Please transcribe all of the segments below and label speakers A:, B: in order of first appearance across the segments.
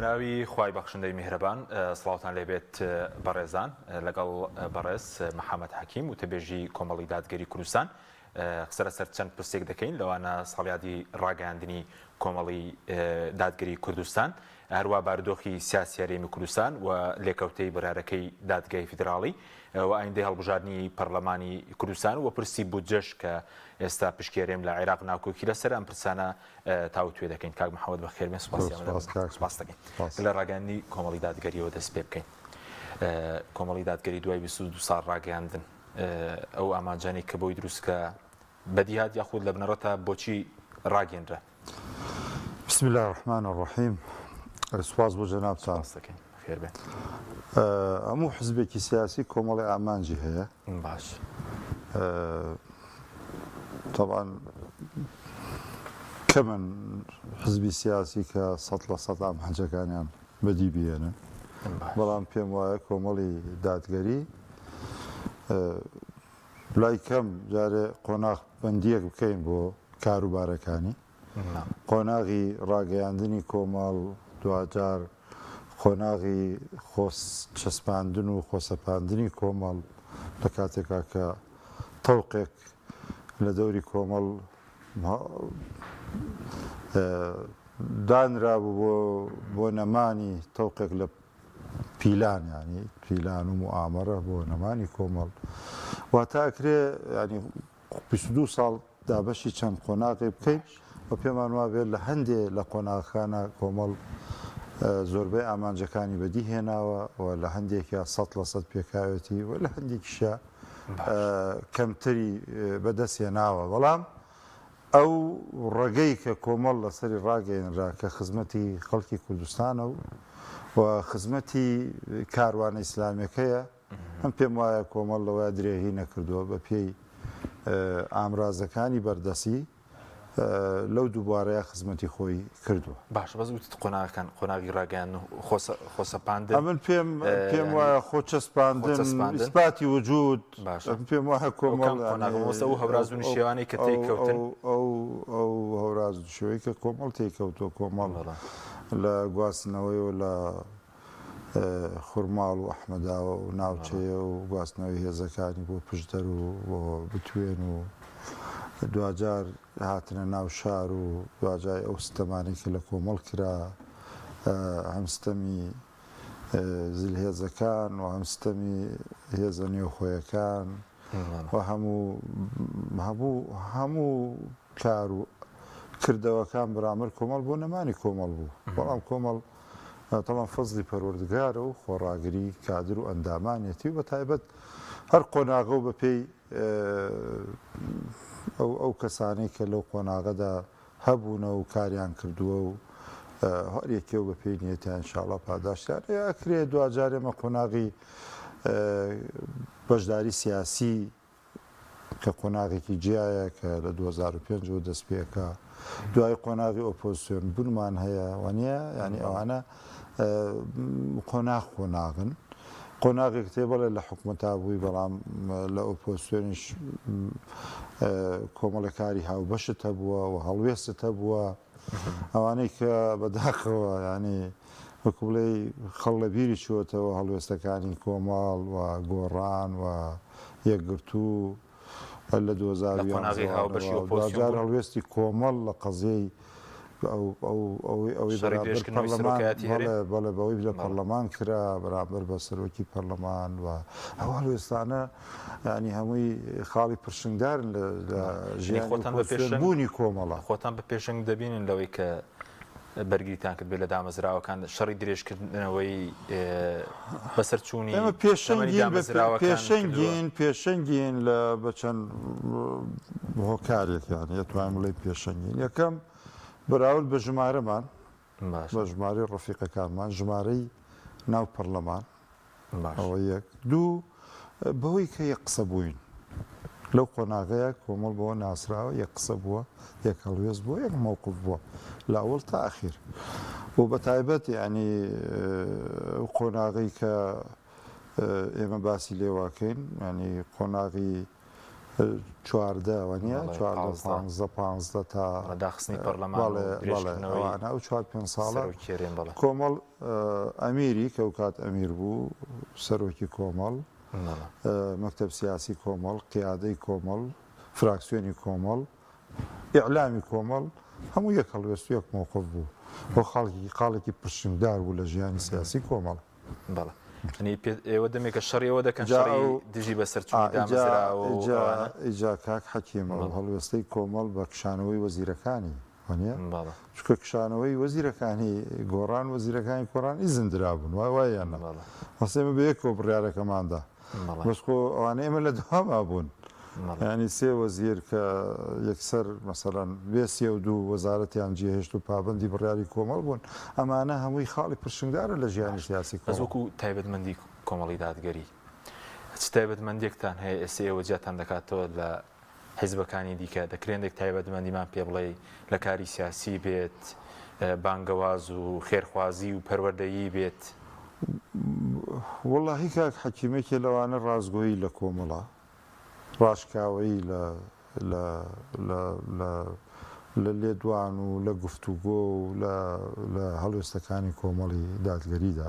A: بەناوی خوای بەخشندەی میهرەبان سڵاوتان لێبێت بەڕێزان لەگەڵ بەڕێز محەممەد حەکیم وتەبێژی کۆمەڵی دادگەری کوردستان قسە لەسەر چەند پرسێک دەکەین لەوانە ساڵیادی ڕاگەیاندنی کۆمەڵی دادگەری کوردستان هەروا بارودۆخی سیاسی هەرێمی کوردستان و لێکەوتەی بڕیارەکەی دادگای فیدراڵی و ئایندەی هەڵبژاردنی پەرلەمانی کوردستان و پرسی بودجەش کە ئێستا پشکی هەرێم لە عێراق ناکۆکی لەسەر ئەم پرسانە تاوتوێ دەکەین. کاک محەمەد بەخێر بێن، سوپاسی
B: زۆر سوپاس کاک
A: سوپاس دەکەین. لە ڕاگەیاندنی کۆمەڵی دادگەریەوە دەست پێ بکەین. کۆمەڵی دادگەری دوای 22 ساڵ ڕاگەیاندن ئەو ئامانجانەی کە بۆی دروستکە بەدی هات یاخود لە بنەڕەتا بۆچی ڕاگەیەنرا؟
B: بسم اللە الرحمن الرحیم سوپاس بۆ جەنابتان.
A: سوپاس دەکەین خێر بێن.
B: هەموو حزبێکی سیاسی کۆمەڵی ئامانجی هەیە.
A: باش.
B: تەبعەن کەمن حزبی سیاسی کە سەد لە سەد ئامانجەکانیان بەدی بهێنن، بەڵام پێم وایە کۆمەڵی دادگەری لای کەم جارێ قۆناغ بەندییەک بکەین بۆ کاروبارەکانی، قۆناغی ڕاگەیاندنی کۆمەڵ، دواجار قۆناغی خۆ چەسپاندن و خۆسەپاندنی کۆمەڵ لە کاتێکا کە تەوقێک لە دەوری کۆمەڵ دانرابوو بۆ بۆ نەمانی تەوقێک لە پیلان یانی پیلان و موئامەرە بۆ نەمانی کۆمەڵ واتە ئەکرێ یانی 22 ساڵ دابەشی چەند قۆناغێ بکەین و پێمان وابێت لە هەندێ لە قۆناغەکانا کۆمەڵ زۆربەی ئامانجەکانی بەدی هێناوە و لە هەندێکیا 100% پێکاوێتی و لە هەندێکیشیا کەمتری بەدەست هێناوە بەڵام ئەو ڕەگەی کە کۆمەڵ لەسەری ڕاگەیەنرا کە خزمەتی خەڵکی کوردستانە و و خزمەتی کاروانە ئیسلامیەکەیە من پێم وایە کۆمەڵ لەوەیا درێغی نەکردووە بە پێی ئامرازەکانی بەردەسی لەو دووبارەیە خزمەتی خۆی کردووە.
A: باشە بەس وتت قۆناغەکان قۆناغی ڕاگەیاندن و خۆسەپاندن.
B: ئەمن پێم پێم وایە خۆچەسپاندن ئیسپاتی وجود
A: باشە
B: پێم وایە کۆمەڵ
A: قۆناغ مەسە ئەو هەوراز و نشێوانەی کە تێیکەوتن
B: ئەو ئەو هەوراز و نشێوەی کە کۆمەڵ تێیکەوتووە کۆمەڵ لە گواستنەوەی و لە خورماڵ و ئەحمەداوە و ناوچەیە و گواستنەوەی هێزەکانی بۆ پشدەر و بۆ بتوێن و دواجار هاتنە ناو شار و دواجای ئەو ستەمانەی کە لە کۆمەڵ کرا هەم ستەمی زلهێزەکان و هەم ستەمی هێزە نێوخۆیەکان و هەموو هەموو هەموو کار و کردەوەکان بەرامبەر کۆمەڵ بۆ نەمانی کۆمەڵ بوو بەڵام کۆمەڵ تەبعەن فەزڵی پەروەردگارە و خۆڕاگری کادر و ئەندامانیەتی و بەتایبەت هەر قۆناغە و بەپێی ئەو ئەو کەسانەی کە لەو قۆناغەدا هەبوونە و کاریان کردووە و هەر یەکێ و بەپێی نیەتیان ان شاء اللە پاداشتیان ئەکرێ دواجار ئێمە قۆناغی بەشداری سیاسی کە قۆناغێکی جیایە کە لە 2005 ەوە دەست پێکا دوای قۆناغی ئۆپۆزسیۆن بوونمان هەیە وانە ینی ئەوانە قۆناغ قۆناغن قۆناغێک تێ بەڵێ لە حکومەتا بووی بەڵام لە ئۆپۆزسیۆنیش کۆمەڵە کاری هاوبەشت هەبووە و هەڵوێستت هەبووە ئەوانەی کە بەداخەوە ینی وەکو بڵێی خەڵ لە بیری چووەتەوە هەڵوێستەکانی کۆمەڵ و گۆڕان و یەکگرتوو لە
A: لە قۆناغی هاوبەشی
B: 2011
A: ئۆپۆزسیۆن
B: دواجار
A: بوون.
B: هەڵوێستی کۆمەڵ لە قەزیەی ئەو ئەو ئەوەی ئەوەی
A: شەڕی
B: بەرامبەر
A: درێژکردنەوەی
B: پەرلەمان
A: سەرۆکایەتی هەرێم.
B: بەڵێ بەڵێ بەوەی لە
A: بەڵێ.
B: پەرلەمان کرا بەرامبەر بە سەرۆکی پەرلەمان و ئەو هەڵوێستانە یانی هەمووی خاڵی پرشنگدارن لە لە
A: بەڵێ. یانی
B: ژیانی
A: خۆتان بە
B: ئۆپۆزسیۆن
A: پێشەنگ
B: بوونی کۆمەڵە.
A: خۆتان بە پێشەنگ دەبینن لەوەی کە بەرگریتان کردبێت لە دامەزراوەکان، شەڕی درێژکردنەوەی بەسەرچوونی
B: ئێمە
A: تەمەنی
B: پێشەنگین بە
A: دامەزراوەکان کردووە.
B: پێشەنگین پێشەنگین لە بە چەند هۆکارێک یانی ئەتوانین بڵێین پێشەنگین یەکەم بەراورد بە ژمارەمان
A: باشە.
B: بە ژمارەی ڕەفیقەکانمان ژمارەی ناو پەرلەمان
A: باش.
B: ئەوە یەک. دوو، بەوەی کە یەک قسە بووین. لەو قۆناغەیا کۆمەڵ بەوە ناسراوە یەک قسە بووە، یەک هەڵوێست بووە، یەک مەوقف بووە لە ئەوەڵ تا ئەخیر. و بە تایبەت یانی ئەو قۆناغەی کە ئێمە باسی لێوەکەین یانی قۆناغی. 14 وانە 14 15 15 تا
A: داخستنی پەرلەمان
B: ئەوانە ئەو چوار پێنج ساڵە کۆمەڵ ئەمیری کە ئەو کات ئەمیر بوو سەرۆکی کۆمەڵ مەکتەب سیاسی کۆمەڵ قیادەی کۆمەڵ فراکسیۆنی کۆمەڵ ئیعلامی کۆمەڵ هەموو یەک هەڵوێست و یەک مەوقف بوو و خاڵێکی خاڵێکی پرشنگدار بوو لە ژیانی سیاسی کۆمەڵ.
A: بەڵێ یانی پێ ئێوە دەمێکە شەڕی ئەوە دەکەن جا شەڕی ئەو دژی بەسەرچوونی
B: ئا ئیجا
A: دامەزراوە و
B: ئیجا
A: ئەوانە؟
B: ئیجا کاک حەکیم ئەو هەڵوێستەی کۆمەڵ بە کشانەوەی وەزیرەکانی وانیە؟
A: بەڵێ.
B: چونکە کشانەوەی وەزیرەکانی گۆڕان وەزیرەکانی کۆڕان ئیزن درابوون وای وایە یان نا؟
A: بەڵێ.
B: بەس ئێمە بەیەکەوە بڕیارەکەمان دا. بەس خۆ ئەوانە ئێمە لە دەواما بوون یانی سێ وەزیر کە یەکسەر مەسەلەن بێ سێ و دوو وەزارەتیان جێهێشت و پابەندی بڕیاری کۆمەڵ بوون ئەمانە هەمووی خاڵی پرشنگدارە لە ژیانی سیاسی
A: بەس وەکو تایبەتمەندی کۆمەڵی دادگەری چ تایبەتمەندیەکتان هەیە ئێستا ئێوە جیاتان دەکاتەوە لە حیزبەکانی دیکە، دەکرێ هەندێک تایبەتمەندیمان پێ بڵێی لە کاری سیاسی بێت، بانگەواز و خێرخوازی و پەروەردەیی بێت؟
B: وەڵاهی کاک حەکیم یەکێ لەوانە ڕاستگۆیی لە کۆمەڵە، ڕاشکاوەیی لە لە لە لە لە لێدوان و لە گفتوگۆ و لە لە هەڵوێستەکانی کۆمەڵی دادگەریدا.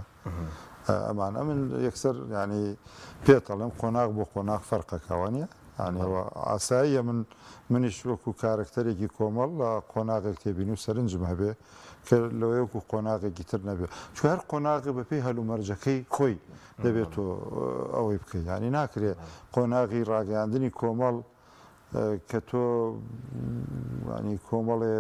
B: ئەمان ئەمن یەکسەر یانی پێت ئەڵێم قۆناغ بۆ قۆناغ فەرقەکە وانیە یانی ئەوە ئاساییە من منیش وەکو کارەکتەرێکی کۆمەڵ لە قۆناغێک تێبینی و سەرنجم هەبێ کە لەوەی وەکو قۆناغێکی تر نەبێ چونکە هەر قۆناغێک بەپێی هەلومەرجەکەی خۆی دەبێت تۆ ئەوەی بکەی یانی ناکرێ قۆناغی ڕاگەیاندنی کۆمەڵ کە تۆ ینی کۆمەڵێ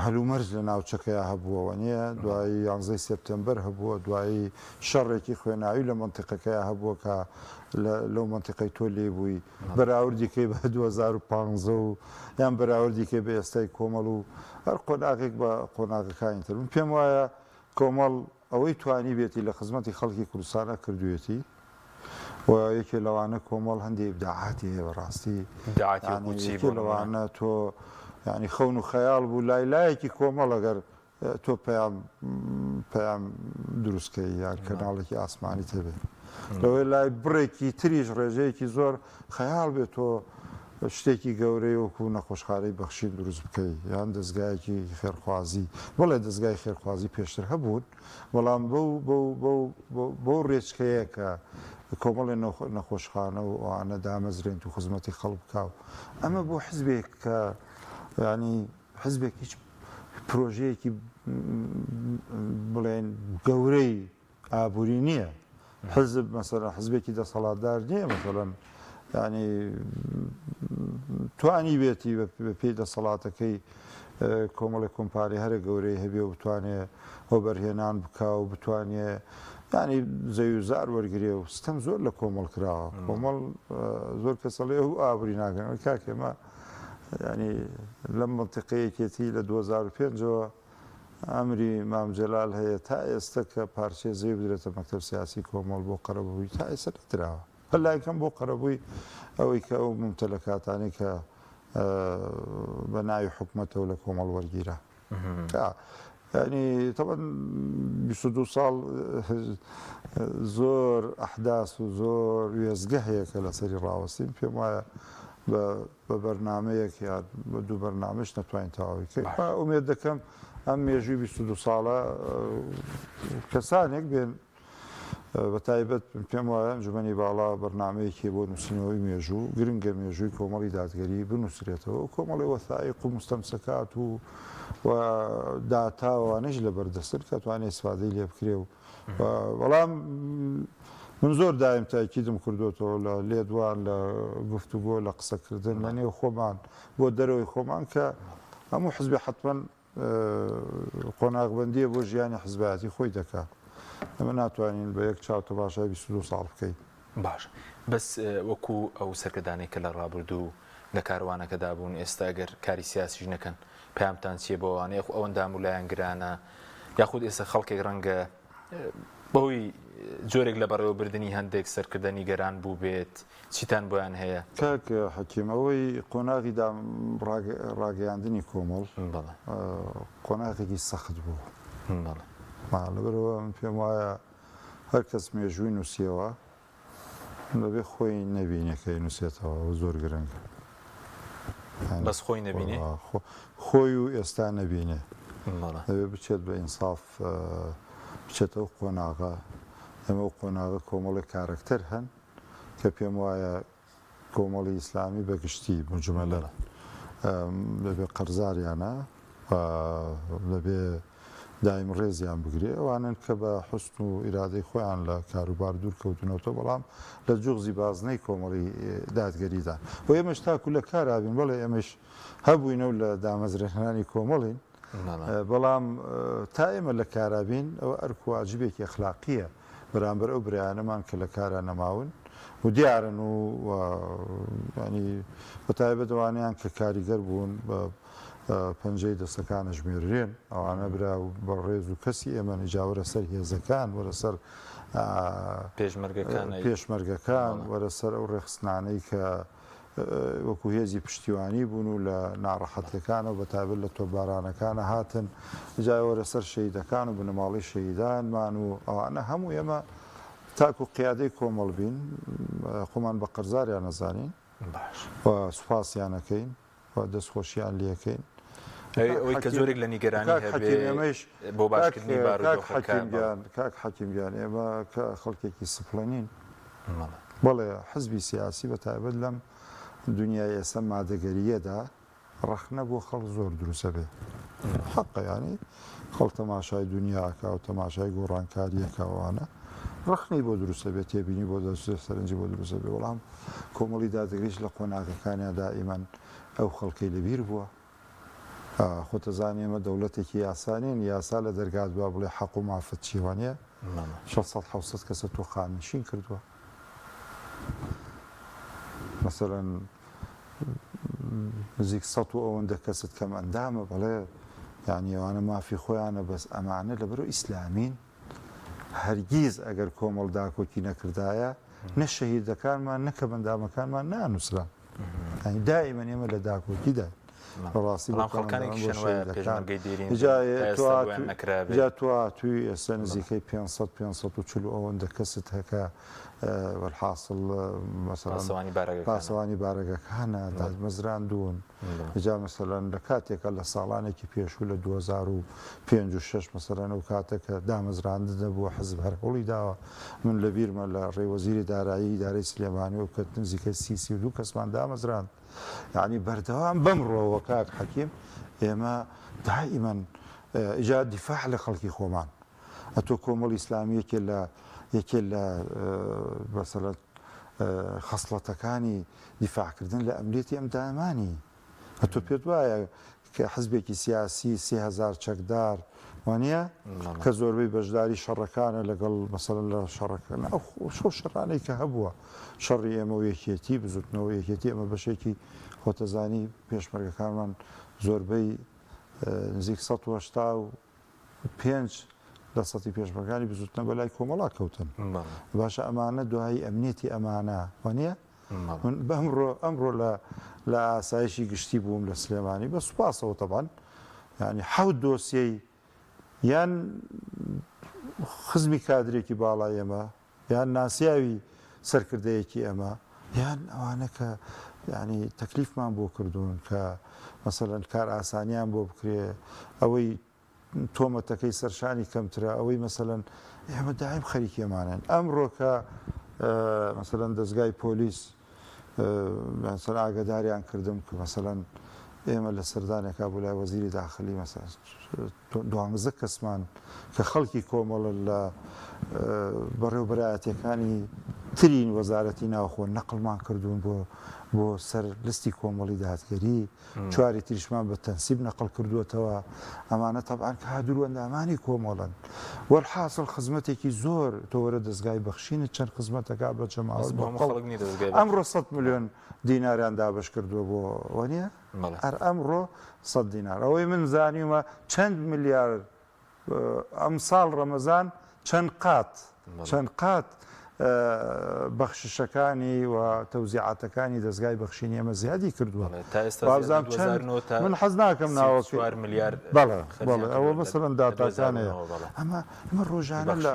B: هەلومەرج لە ناوچەکەیا هەبووە وەنیە دوایی یانزەی سێپتێمبەر هەبووە دوایی شەڕێکی خوێناوی لە مەنتیقەکەیا هەبووە کە لەو مەنتیقەی تۆ لێی بووی بەراوردی کەی بە 2015 و یان بەراوردی کەی بە ئێستای کۆمەڵ و هەر قۆناغێک بە قۆناغەکانی تر من پێم وایە کۆمەڵ ئەوەی توانیبێتی لە خزمەتی خەڵکی کوردستانا کردوویەتی و یەکێ لەوانە کۆمەڵ هەندێ ئیبداعاتی هەیە بەڕاستی
A: ئیبداعاتی وەکو
B: یانی
A: چی
B: یەکێ
A: بۆ نموونە؟
B: لەوانە تۆ یانی خەون و خەیاڵ بوو لای لایەکی کۆمەڵ ئەگەر تۆ پەیام پەیام دروست کەی یان کەناڵێکی ئاسمانیت هەبێ لەوەی لای بڕێکی تریش ڕێژەیەکی زۆر خەیاڵ بێ تۆ شتێکی گەورەی وەکو نەخۆشخانەی بەخشین دروست بکەی یان دەزگایەکی خێرخوازی، بەڵێ دەزگای خێرخوازی پێشتر هەبوون، بەڵام بەو بەو بەو بەو ڕێچکەیە کە کۆمەڵێ نەخۆشخانە و ئەوانە دامەزرێنت و خزمەتی خەڵک بکا و ئەمە بۆ حزبێک کە یانی حزبێک هیچ پرۆژەیەکی بڵێن گەورەی ئابووری نییە حزب مەسەلەن حزبێکی دەسەڵاتدار نییە مەسەلەن ینی توانی بێتی بە پێی دەسەڵاتەکەی کۆمەڵی کۆمپانی هەرە گەورەی هەبێ و بتوانێ وەبەرهێنان بکا و بتوانێ ینی زەوی و زار وەرگێ و ستەم زۆر لە کۆمەڵ کراوە کۆمەڵ زۆر کەسەڵێ و ئابووری ناکەن کاکێمە ینی لەم منتیقەیەکێتی لە 2005ەوە ئەمری مام جەلال هەیە تا ئێستە کە پارچەی زەوی بدرێتە مەکتەب سیاسی کۆمەڵ بۆ قەرەبووی تا ئێستە نەدراوە هەر لای کەم بۆ قەرەبووی ئەوەی کە ئەو مومتەلەکاتانەی کە بە ناوی حکومەتەوە لە کۆمەڵ وەرگیرا یعنی طبعا 22 ساڵ زۆر ئەحداس و زۆر وێزگە هەیە کە لەسەری ڕاوەستین پێم وایە بە بە بەرنامەیەک یان بە دوو بەرنامەش نەتوانین تەواوی کەین.
A: باشە.
B: ئومێد دەکەم ئەم مێژووی 22 ساڵە کەسانێک بێن بە تایبەت من پێم وایە ئەنجومەنی باڵا بەرنامەیەکی بۆ نووسینەوەی مێژوو گرنگە مێژووی کۆمەڵی دادگەری بنووسرێتەوە و کۆمەڵی وەثائیق و مستەمسەکات و و داتا و ئەوانەیش لەبەردەستن کە توانێ ئیسفادەی لێ بکرێ و بەڵام من زۆر دایم تاکیدم کردوتەوە لە لێدوان لە گفتوگۆ لە قسەکردن لە نێو خۆمان بۆ دەرەوەی خۆمان کە هەموو حزبی حتمما قۆناغبندیە بۆ ژیانی حزبایەتی خۆی دەکات ئەمە ناتوانین بە یەک چاو تەماشای 22 ساڵ بکەین.
A: باش بەس وەکو ئەو سەرکردانەی کە لە ڕابردوو لە کاروانەکەدا بوون ئێستا گەر کاری سیاسیش نەکەن پەیامتان چییە بۆ ئەوانە یاخود ئەو ئەندام و لایەنگرانە یاخود ئێستا خەڵکێک ڕەنگە بەهۆی جۆرێک لە بەڕێوەبردنی هەندێک سەرکردە نیگەران بووبێت چیتان بۆیان هەیە؟
B: کاک حەکیم ئەوەی قۆناغی دام ڕاگەیاندنی کۆمەڵ قۆناغێکی سەخت بوو لەبەرئەوە من پێم وایە هەر کەس مێژووی نووسیەوە. دەبێ خۆی نەبینێ کە ئەینوسێتەوە ئەوە زۆر گرنگە.
A: بەس خۆی نەبینێ؟
B: خۆی و ئێستا نەبینێ. دەبێ بچێت بە ئینساف بچێتە ئەو قۆناغە. ئێمە ئەو قۆناغە کۆمەڵێک کارەکتەر هەن کە پێم وایە کۆمەڵی ئیسلامی بە گشتی مجمەلەن دەبێ قەرزاریانە و دەبێ دایم ڕێزیان بگرێ ئەوانەن کە بە حوسن و ئیرادەی خۆیان لە کاروبار دوور کەوتونەوتەوە بەڵام لە جوغزی بازنەی کۆمەڵی دادگەریدان و ئێمەش تاکو لە کارا بین بەڵێ ئێمەش هەبووینە و لە دامەزرێنەرانی کۆمەڵین بەڵام تا ئێمە لە کارا بین ئەوە ئەرک و واجبێکی ئەخلاقییە بەرامبەر ئەو برایانەمان کە لە کارا نەماون و دیارن و ینی بە تایبەت ئەوانەیان کە کاریگەر بوون بە پەنجەی دەستەکان ئەژمێررێن ئەوانە برا و بەڕێز و کەسی ئێمەن ئیجا وەرە سەر هێزەکان وەرە سەر
A: پێشمەرگەکان
B: پێشمەرگەکان وەرە سەر ئەو ڕێخستنانەی کە وەکو هێزی پشتیوانی بوون و لە ناڕەحەتیەکانەوە بە تایبەت لە تۆپبارانەکانە هاتن جا وەرە سەر شەهیدەکان و بنەماڵەی شەهیدانمان و ئەوانە هەموو ئێمە تاکو قیادەی کۆمەڵ بین خۆمان بە قەرزاریان ئەزانین و سوپاسیان ئەکەین و دەستخۆشیان لێکەین.
A: ئەوەی کە زۆرێک لە نیگەرانی هەبێ بۆ باشکردنی بارودۆخەکە.
B: کاک حەکیم گیان ئێمە کە خەڵکێکی سپڵە نین بەڵێ حزبی سیاسی بە تایبەت لەم دنیای ئێستا مادەگەرییەدا ڕەخنە بۆ خەڵک زۆر دروستە بێ حەقە یانی خەڵک تەماشای دنیا ئەکا و تەماشای گۆڕانکارییەکە ئەوانە ڕەخنەی بۆ دروستە بێ تێبینی بۆ دەچێت سەرنجی بۆ دروستە بێ بەڵام کۆمەڵی دادگەریش لە قۆناغەکانیان دائیمەن ئەو خەڵکەی لەبیر بووە. خۆت ئەزانی ئێمە دەوڵەتێکی یاسا نین، یاسا لە دەرگات با بڵێ حەق و مافت چیە وانیە؟ شەسەد حەوسەد کەست تۆ خانەنشین کردووە. مەسەلەن نزیک سەد و ئەوەندە کەست کەم ئەندامە بەڵێ یانی ئەوانە مافی خۆیانە بەس ئەمانە لەبەرو ئیسلامین. هەرگیز ئەگەر کۆمەڵ داکۆکی نەکردایە نە شەهیدەکانمان نە کەمەندامەکانمان نانووسران. یانی دائیمەن ئێمە لە داکۆکیداین. بەڕاستی بۆ
A: بەڵام خەڵکانێکیش
B: کەمەندامان بۆ
A: هەن وایە
B: شەهیدەکان.
A: پێشمەرگەی دێرین بن
B: جا
A: تا
B: تۆ
A: ئێستا بۆیان
B: هاتووی
A: نەکرابێ.
B: جا تۆ هاتووی ئێستا نزیکەی 500 540 و ئەوەندە کەست هەکە وەلحاسڵ مەسەڵەن
A: پاسەوانی بارەگەکانە.
B: پاسەوانی بارەگەکانە دامەزراندوون. جا مەسەلەن لە کاتێکا لە ساڵانێکی پێشوو لە 2005 و شەش مەسەلەن ئەو کاتە کە دامەزراندن نەبووە حزب هەر هەوڵی داوە من لە بیرمە لە ڕێی وەزیری دارایی ئیدارەی سلێمانی ئەو کەت نزیکەی سی 32 کەسمان دامەزراند یعنی بەردەوام بەمڕۆوە کاک حەکیم ئێمە دائیمەن ئیجا دیفاع لە خەڵکی خۆمان ئەتۆ کۆمەڵی ئیسلامی یەکێ لە یەکێ لە مەسەلەن خەسڵەتەکانی دیفاعکردن لە ئەمنیەتی ئەندامانی. ئەتۆ پێت وایە کە حزبێکی سیاسی 3000 چەکدار وانە کە زۆربەی بەشداری شەڕەکانە لەگەڵ مەسەلەن لە شەڕەکان ئەو شەو شەڕانەی کە هەبووە شەڕی ئێمە و یەکێتی بزوتنەوە یەکێتی ئەمە بەشێکی خۆتەزانی پێشمەرگەکانمان زۆربەی نزیک 185 لە سەتی پێشمەرگانی بزوتنە بەلای کۆمەڵا کەوتن باشە ئەمانە دوایی ئەمنیەتی ئەمانە وانە من ئەمڕۆ ئەمڕۆ لە لە ئاسایشی گشتی بووم لە سلێمانی بە سوپاسەوە تەبان یعنی حەوت دۆسیەی یان خزمی کادرێکی باڵای ئێمە یان ناسیاوی سەرکردەیەکی ئێمە یان ئەوانە کە یعنی تەکلیفمان بۆ کردوون کە مەسەلەن کار ئاسانیان بۆ بکرێ ئەوەی تۆمەتەکەی سەرشانی کەمترە ئەوەی مەسەلەن ئێمە دایم خەریکی ئەمانەن ئەمڕۆ کە مەسەلەن دەزگای پۆلیس مەسەلەن ئاگاداریان کردم کە مەسەلەن ئێمە لە سەردانێکا بۆ لای وەزیری داخلی مەسەلەن دوانزە کەسمان کە خەڵکی کۆمەڵە لە بەڕێوبەرایەتیەکانی ترین وەزارەتی ناوخۆ نەقلمان کردوون بۆ بۆ سەر لستی کۆمەڵی دادگەری چواری تریشمان بە تەنسیب نەقڵ کردووەتەوە، ئەمانە تەبعەن کادر و ئەندامانی کۆمەڵن. وەلحاسڵ خزمەتێکی زۆر، تۆ وەرە دەزگای بەخشینت چەند خزمەت ئەکا بە جەماوەر بە خەڵک. ئەمڕۆ سەت ملیۆن دیناریان دابەش کردووە بۆ وەنیە؟ هەر ئەمڕۆ سەت دینار. ئەوەی من زانیومە چەند ملیار ئەمساڵ ڕەمەزان چەند قات چەند قات بەخششەکانی و تەوزیعاتەکانی دەزگای بەخشینی ئێمە زیادی کردووە وابزانم چەند من حەز ناکەم ناوەکەی بەڵێ بەڵێ ئەوە مەسەلەن داتاکان هەیە ئەمە ئەمە ڕۆژانە لە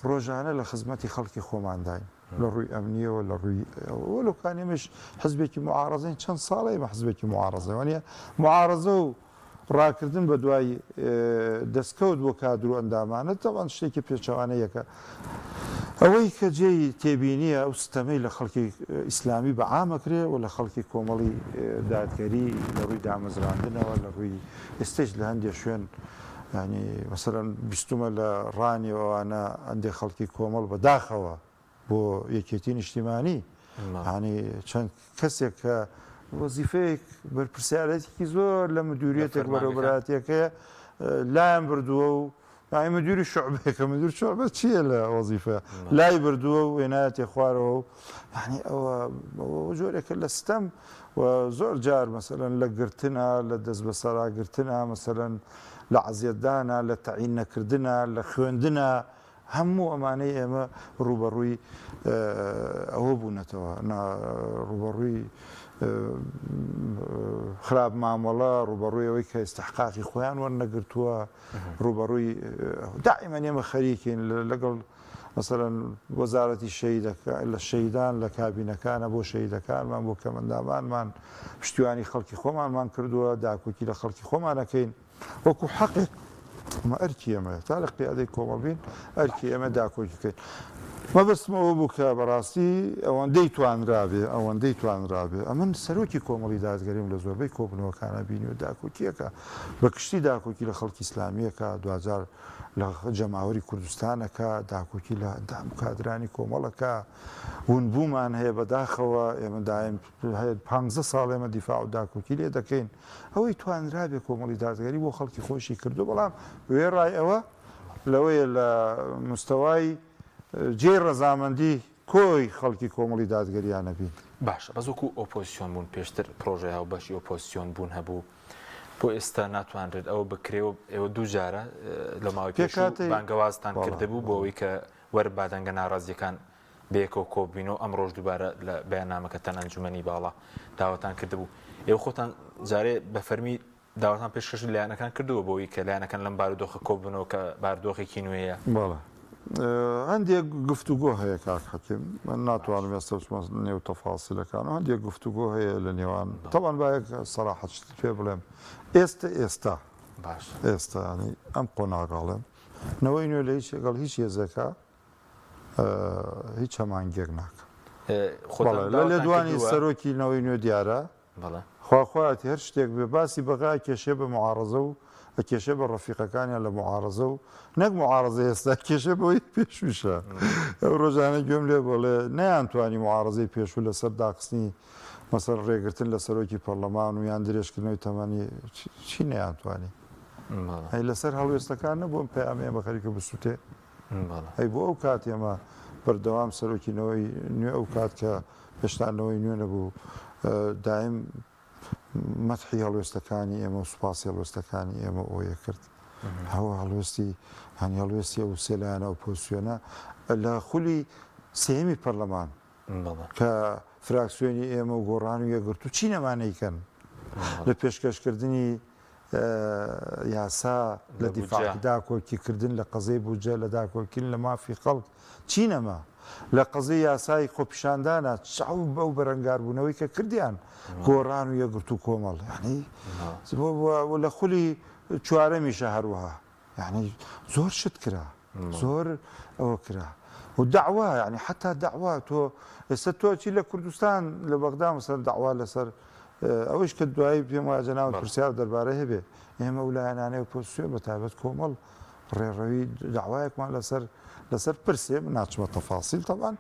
B: ڕۆژانە لە خزمەتی خەڵکی خۆمانداین. لە ڕووی ئەمنیەوە لە ڕووی وەلۆکان ئێمەش حزبێکی معارەزەین چەند ساڵە ئێمە حزبێکی معارەزە وانە معارەزە و ڕاکردن بە دوای دەستکەوت بۆ کادر و ئەندامانە تەبعەن شتێکی پێچەوانە یەکە. ئەوەی کە جێی تێبینییە ئەو ستەمەی لە خەڵکی ئیسلامی بە عام ئەکرێ و لە خەڵکی کۆمەڵی دادگەری لە ڕووی دامەزراندنەوە لە ڕووی ئێستەیش لە هەندێ شوێن یانی مەسەلەن بیستومە لە ڕانیە و ئەوانە هەندێ خەڵکی کۆمەڵ بە داخەوە بۆ یەکێتی نیشتیمانی یانی چەند کەسێک کە وەزیفەیەک بەرپرسیارێتێکی زۆر لە مدوریەتێک بەڕێوەبەرایەتیەکەیە لایان بردووە و یانی مدیری شعبەیەکە مدیر شعبە چییە لە وەزیفە لای بردووە و هێنایەتی خوارەوە و یانی ئەوە جۆرێکە لە ستەم و زۆر جار مەسەلەن لە گرتنە لە دەست بەسەراگرتنە مەسەلەن لە عەزیەتدانە لە تەعین نەکردنە لە خوێندنە هەموو ئەمانەی ئێمە ڕووبەڕووی ئەوە بوونەتەوە، ڕووبەڕووی خراپ مامەڵە، ڕووبەڕووی ئەوەی کە ئیستحقاقی خۆیان وەرنەگرتووە، ڕووبەڕووی دائیمەن ئێمە خەریکین لەگەڵ مەسەلەن وەزارەتی شەهیدەکە لە شەهیدان لە کابینەکانە بۆ شەهیدەکانمان بۆ کەمەندامانمان پشتیوانی خەڵکی خۆمانمان کردووە داکۆکی لە خەڵکی خۆمانەکەین. وەکو حەقێک ئەمە ئەرکی ئێمەیە تا لە قیادەی کۆمەڵ بین ئەرکی ئێمە داکۆکی بکەین. مەبەستم ئەوە بوو کە بەڕاستی ئەوەندەی توانرابێ ئەوەندەی توانرابێ ئەمن سەرۆکی کۆمەڵی دادگەریم لە زۆربەی کۆبوونەوەکانا بینیوە داکۆکییەکە بە گشتی داکۆکی لە خەڵکی ئیسلامییەکە دواجار لە جەماوەری کوردستانەکە داکۆکی لە ئەندام و کادرانی کۆمەڵەکە ونبوومان هەیە بەداخەوە ئێمە دایم هەیە پانزە ساڵ ئێمە دیفاع و داکۆکی لێ دەکەین ئەوەی توانرابێ کۆمەڵی دادگەری بۆ خەڵکی خۆشی کردو بەڵام وێڕای ئەوە لەوەیە لە مستەوای جێی ڕەزامەندی کۆی خەڵکی کۆمەڵی دادگەریانە بین.
A: باشە بەس وەکو ئۆپۆزسیۆن بوون پێشتر پرۆژەی هاوبەشی ئۆپۆزسیۆن بوون هەبوو بۆ ئێستا ناتوانرێت ئەوە بکرێ و ئێوە دوو جارە لە ماوەی پێشوو بانگەوازتان کردبوو بۆ ئەوەی کە وەرن با دەنگە ناڕازییەکان بەیەکەوە کۆببینەوە، ئەمڕۆش دووبارە لە بەیاننامەکەتان ئەنجومەنی باڵا داواتان کردبوو. ئێوە خۆتان جارێ بە فەرمی داواتان پێشکەشی لایەنەکان کردووە بۆ ئەوەی کە لایەنەکان لەم بارودۆخە کۆببنەوە کە بارودۆخێکی نوێیە؟
B: بەڵێ هەندێک گفتوگۆ هەیە کاک حەکیم، من ناتوانم ئێستا بچمە نێو تەفاسیلەکان و هەندێک گفتوگۆ هەیە لە نێوان تەبعەن با یەک سەراحەت شتت پێ بڵێم ئێستە ئێستا
A: باش
B: ئێستا یانی ئەم قۆناغە ئەڵێم نەوەی نوێ لە هیچ لەگەڵ هیچ هێزێکا هیچ هەماهەنگیەک ناکەم.
A: خۆتان
B: بەڵێ لە
A: داواتان
B: لێدوانی
A: کردووە؟
B: سەرۆکی نەوەی نوێ دیارە
A: بەڵێ.
B: خوا خۆیەتی هەر شتێک بێ باسی بەغا ئەکێشێ بە معارەزە و ئەکێشێ بە ڕەفیقەکانیان لە معارەزە و نەک معارەزەی ئێستا ئەکێشێ بەوەی پێشووشە ئەو ڕۆژانە گوێم لێ بوو ئەڵێ نەیانتوانی معارەزەی پێشوو لەسەر داخستنی مەسەلەن ڕێگرتن لە سەرۆکی پەڕلەمان و یان درێژکردنەوەی تەمەنی چی نەیانتوانی
A: بەڵێ.
B: ئەی لەسەر هەڵوێستەکان نەبوو ئەم پەیامەی ئێمە خەریکە بسووتێ؟
A: بەڵێ.
B: ئەی بۆ ئەو کات ئێمە بەردەوام سەرۆکی نەوەی نوێ ئەو کات کە هێشتا نەوەی نوێ نەبوو دایم مەدحی هەڵوێستەکانی ئێمە و سوپاسی هەڵوێستەکانی ئێمە ئەوەیە کرد هەوە هەڵوێستی هەنی هەڵوێستی ئەو سێ لایەنە ئۆپۆزسیۆنە لە خولی سێیەمی پەرلەمان کە فراکسیۆنی ئێمە و گۆڕان و یەکگرتوو چی نەما نەیکەن لە پێشکەشکردنی یاسا لە دیفاع داکۆکیکردن لە قەزیەی بودجە لە داکۆکیکردن لە مافی خەڵک چی نەما لە قەزیەی یاسای خۆپیشاندانا چاو بەو بەرەنگاربوونەوەی کە کردیان گۆڕان و یەکگرتوو کۆمەڵ یانی لە خولی چوارەمیشە هەروەها یانی زۆر شت کرا زۆر ئەوە کرا و دەعوا یانی حەتا دەعوا تۆ ئێستا تۆ چی لە کوردستان لە بەغدا مەسەلەن دەعوا لەسەر ئەوەیش کە دوایی پێم وایە جەنابت پرسیار دەربارەی هەبێ ئێمە و لایەنانەی ئۆپۆزسیۆن بە تایبەت کۆمەڵ ڕێڕەوی دەعوایەکمان لەسەر لەسەر پرسێ من ناچمە تەفاسیل تەبعەن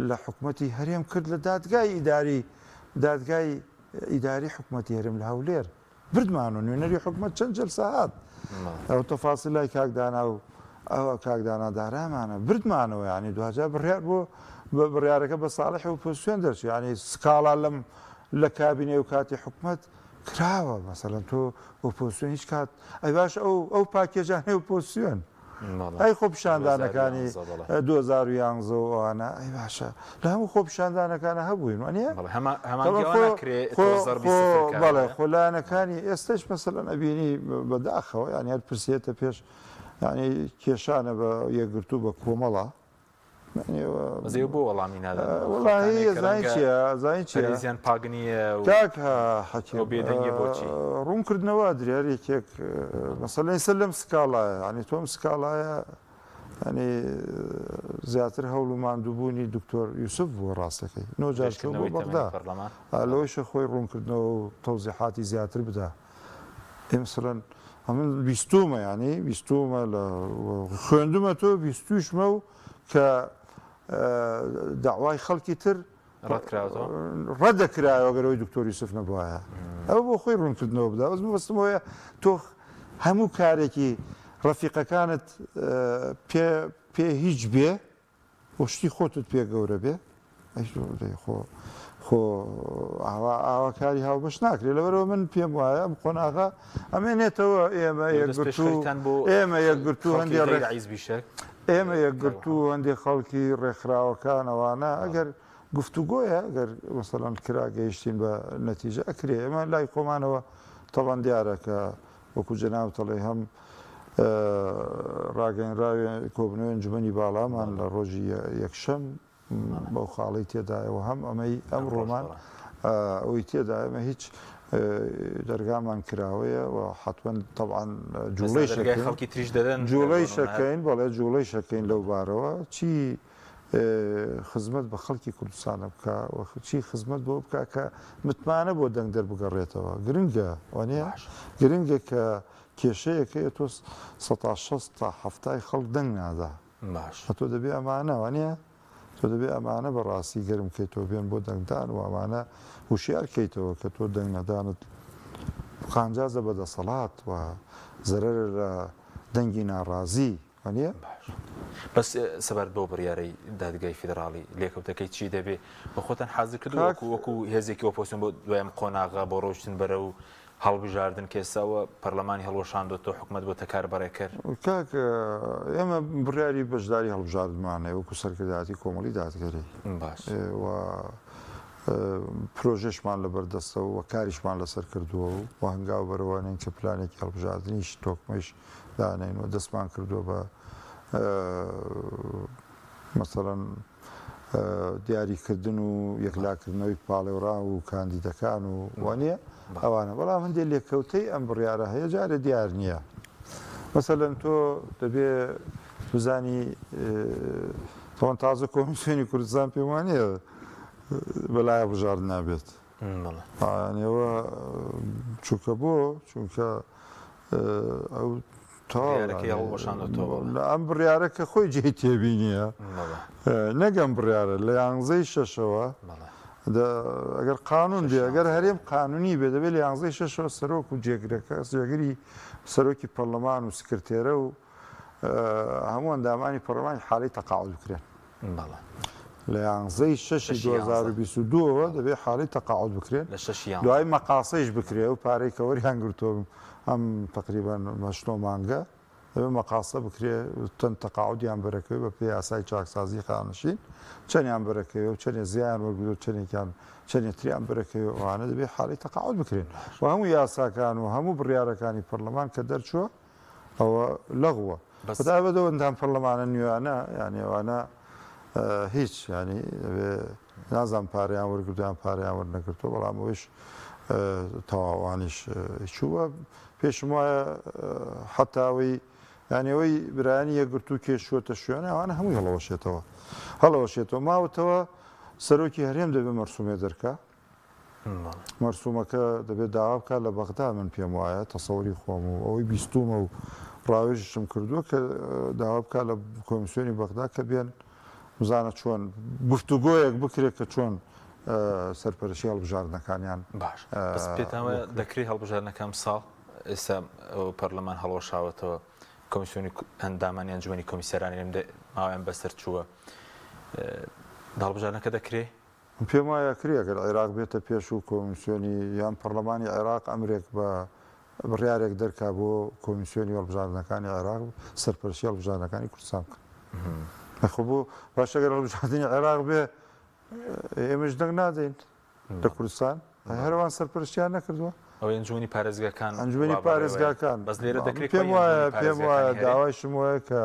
B: لە حکومەتی هەرێم کرد لە دادگای ئیداری دادگای ئیداری حکومەتی هەرێم لە هەولێر بردمان و نوێنەری حکومەت چەند جەلسە هات ئەو تەفاسیل لای کاک دانا و ئەوە کاک دانا دارامانە بردمانەوە یعنی دوجار بڕیار بۆ بڕیارەکە بە ساڵح و پۆزسیۆن دەرچوو یعنی سکاڵا لەم لە کابینەی و کاتی حکومەت کراوە مەسەلەن تۆ ئۆپۆزسیۆن هیچ کات ئەی باش ئەو ئەو package انەی ئۆپۆزسیۆن ئەی خۆپیشاندانەکانی 2011 و ئەوانە ئەی باشە لە هەموو خۆپیشاندانەکانە هەبووین وانە بەڵێ خۆ لایەنەکانی ئێستش مەسەلەن ئەبینی بەداخەوە یانی هەر پرسێتە پێش یانی کێشانە بە یەکگرتوو بە کۆمەڵە.
A: بەس ئێوە بۆ وەڵامی نادەنەوە؟
B: وەڵاهی
A: خەڵکانێک کە
B: ئەزانی
A: ڕەنگە
B: چییە ئەزانی چییە
A: پەرێزیان پاک نییە و
B: کاک حەکیم
A: ئەو بێدەنگیە بۆچی؟
B: ڕوونکردنەوە ئەدرێ هەر یەکێک مەسەلەن ئێستا لەم سکاڵایە یانی تۆ ئەم سکاڵایە یانی زیاتر هەوڵ و ماندووبوونی دکتۆر یوسف بووە ڕاستەکەی نۆ جار چووە بۆ
A: درێژکردنەوەی تەمەنی
B: بەغدا
A: پەرلەمان
B: لەوەیشە خۆی ڕوونکردنەوە و تەوزیحاتی زیاتر بدا ئێ مەسەلەن ئەمن بیستوومە یانی بیستوومە لە خوێندومە تۆ بیستووشمە و کە داوای خەڵکی تر
A: ڕەتکراوەتەوە
B: ڕەت دەکرایەوە گەر ئەوەی دکتۆر یوسف نەبوایە ئەوە بۆ خۆی ڕوونکردنەوە بدا بەس مەبەستم ئەوەیە تۆ هەموو کارێکی ڕەفیقەکانت پێ پێ هیچ بێ و شتی خۆتت پێ گەورە بێ خۆ خۆ ئاوا ئاوا کاری هاوبەش ناکرێت لەبەرەوە من پێم وایە ئەم قۆناغە ئەمێنێتەوە ئێمە یەکگرتوو ئێمە یەکگرتوو هەندێ ڕێک ئێمە یەکگرتوو و هەندێ خەڵکی ڕێکخراوەکان ئەوانە ئەگەر گفتوگۆیە ئەگەر مەسەلەن کرا گەیشتین بە نەتیجە ئەکرێ ئێمە لای خۆمانەوە تەبعەن دیارە کە وەکو جەنابت ئەڵێی هەم ڕاگەیەنراوی کۆبوونەوەی ئەنجومەنی باڵامان لە ڕۆژی یەکشەم بەو خاڵەی تێدایە و هەم ئەمەی ئەمڕۆمان ئەوەی تێدایە ئێمە هیچ دەرگامان کراوەیە و حەتمەن تەبعەن جوڵەی
A: دەرگای خەڵکی تریش دەدەن
B: جوڵەی شەکەین بەڵێ جوڵەی شەکەین لەو بارەوە چی خزمەت بە خەڵکی کوردستانە بکە و چی خزمەت بۆ بکە کە متمانە بۆ دەنگدەر بگەڕێتەوە گرنگە وانە گرنگە کە کێشەیەکەیە تۆ 16 تا هەفتای خەڵک دەنگ نادا
A: باش.
B: ئەتۆ دەبێ ئەمانە وانیە؟ تۆ دەبێ ئەمانە بە ڕاستی گەرم کەیتەوە بێن بۆ دەنگدان و ئەمانە هوشیار کەیتەوە کە تۆ دەنگ نەدانت قانجازە بە دەسەڵات و زەرەرە لە دەنگی ناڕازی وانیە؟
A: باش. بەس سەبارەت بەو بڕیارەی دادگای فیدراڵی لێکەوتەکەی چی دەبێ؟ بە خۆتان حازر کردووە
B: کاک
A: وەکو وەکو هێزێکی ئۆپۆزسیۆن بۆ دوای ئەم قۆناغە بۆ ڕۆیشتن بەرەو هەڵبژاردن کە ئێستا ئەوە پەرلەمانی هەڵوەشاندۆتەوە حکومەت بۆتە کاربەڕێکەر.
B: کاک ئێمە بڕیاری بەشداری هەڵبژاردنمان هەیە وەکو سەرکردایەتی کۆمەڵی دادگەری
A: باش.
B: و پرۆژەشمان لەبەردەستە و کاریشمان لەسەر کردووە و هەنگاو بەرەوە نێین کە پلانێکی هەڵبژاردنیش تۆکمەیش دانێین و دەستمان کردووە بە مەسەڵەن دیاریکردن و یەکلاکردنەوەی پاڵێوراو و کاندیدەکان و وانیە ئەوانە بەڵام هەندێک لێکەوتەی ئەم بڕیارە هەیە جارێ دیار نییە مەسەلەن تۆ دەبێ بزانی تەوان تازە کۆمیسیۆنی کوردستان پێم وانیە بەلای بژارد نابێت ئەوە چونکە بۆ چونکە ئەو تەواو لە ئەم بڕیارە کە خۆی جێی تێبینیە نەک ئەم بڕیارە لە یانزەی شەشەوە ئەگەر قانون بێ ئەگەر هەرێم قانونی بێ دەبێت لە یانزەی شەشەوە سەرۆک و جێگرەکە جێگری سەرۆکی پەرلەمان و سکرتێرە و هەموو ئەندامانی پەرلەمانی حاڵی تەقاعد بکرێن.
A: بەڵێ.
B: لە یانزەی شەشی 2022 ەوە دەبێ حاڵی تەقاعود بکرێن
A: لە شەشی یانزە.
B: دوای مەقاسەیش بکرێ ئەو پارەی کە وەریان گرتووە ئەم تەقریبەن هەشت نۆ مانگە دەبێ مەقاسە بکرێ چەند تەقاعودیان بەرەکەوێ بە پێی یاسای چاکسازی خانەنشین چەندیان بەرەکەوێ و چەندێ زیان وەرگرتووە چەندێکیان چەندێ تریان بەرەکەوێ ئەوانە دەبێ حاڵی تەقاعود بکرێن و هەموو یاساکان و هەموو بڕیارەکانی پەرلەمان کە دەرچووە ئەوە لەغوە بەتایبەت ئەو ئەندام پەرلەمانە نوێیانە یانی ئەوانە هیچ ینی نازان پارەیان وەرگرتویان پارەیان وەرنەگرتووە بەڵام ئەوش تەواوانیش چووە پێشم وایە حتاوەی یانەوەی برایانی یەکگرتوو کێشوەتە شوێنە ئەوانە هەمووی هەڵەوەشێتەوە هەڵەوەشێتەوە ماوەتەوە سەرۆکی هەرێم دەبێ مەرسومێ دەرکە مەرسومەکە دەبێت داوا بکات لە بەغدا من پێم وایە تەسەوری خۆم و ئەوەی بیستومە و ڕاوێژیشم کردووە کە داوا بکات لە کۆمیسیۆنی بەغدا کە بێن بزانە چۆن گفتوگۆیەک بکرێت کە چۆن سەرپەرشی هەڵبژاردنەکانیان
A: باش بەس پێتان وایە دەکرێت هەڵبژاردنەکە ئەمساڵ ئێستا پەرلەمان هەڵوەشاوەتەوە کۆمیسیۆنی ئەندامانی ئەنجومەنی کۆمیسیارانی ماوەیان بەسەر چووە هەڵبژاردنەکە دەکرێت
B: من پێم وایە ئەکرێ ئەگەر عێراق بێتە پێش و کۆمیسیۆنی یان پەڕلەمانی عێراق ئەمرێک بە بڕیارێک دەرکا بۆ کۆمیسیۆنی هەڵبژاردنەکانی عێراق سەرپەرشتی هەڵبژاردنەکانی کوردستان بکەن. ئەخۆ بۆ باش ئەگەر هەڵبژاردنی عێراق بێ ئێمەش دەنگ نادەین لە کوردستان هەروان سەرپەرشتیان نەکردووە.
A: ئەوەی ئەنجومەنی پارێزگاکان
B: ئەنجومەنی پارێزگاکان
A: بەس لێرە دەکرێت
B: پێم وایە پێم وایە داوایشم وایە کە